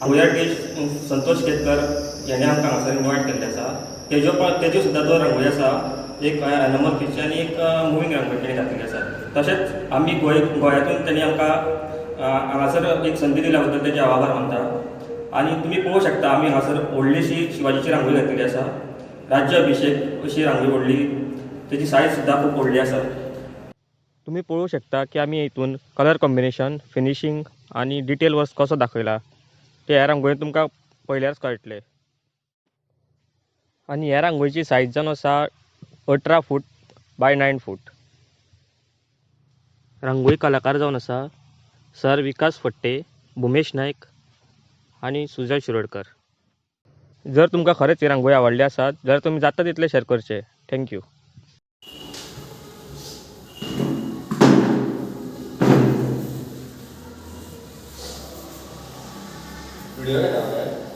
रांगोळी artist Santosh Ketkar हेणे आमकां हांगासर invite केल्लें आसा. तेज्यो पण तेज्यो सुद्दां दोन रांगोळी आसा, एक एनमल फिश आनी एक मुवींग रांगोळी तेणी घातलेली आसा. तशेंच आमी गोंयांतून तेणी आमकां हांगासर एक संदी दिल्या बद्दल तेजे हांव आभार मानता. आनी तुमी पळोवंक शकता आमी हांगासर व्हडलीशी शिवाजीची रांगोळी घातलेली आसा. राज्य अभिषेक अशी रांगोळी व्हडली, तेजी सायज सुद्दां खूब व्हडली आसा. तुमी पळोवंक शकता की आमी हितून कलर कॉम्बिनेशन, फिनिशींग आनी डिटेल वर्क कसो दाखयला ते ह्या रांगोळीन तुमकां पळयल्यारच कळटलें. आनी ह्या रांगोळीची सायज जावन आसा 18 फूट बाय 9 फूट. रांगोळी कलाकार जावन आसा सर विकास फडते, भुमेश नायक आनी सुजय शिरोडकर. जर तुमकां खरेंच ही रांगोळी आवडली आसात जाल्यार तुमी जाता तितले शेअर करचे. Thank you. Video घेता?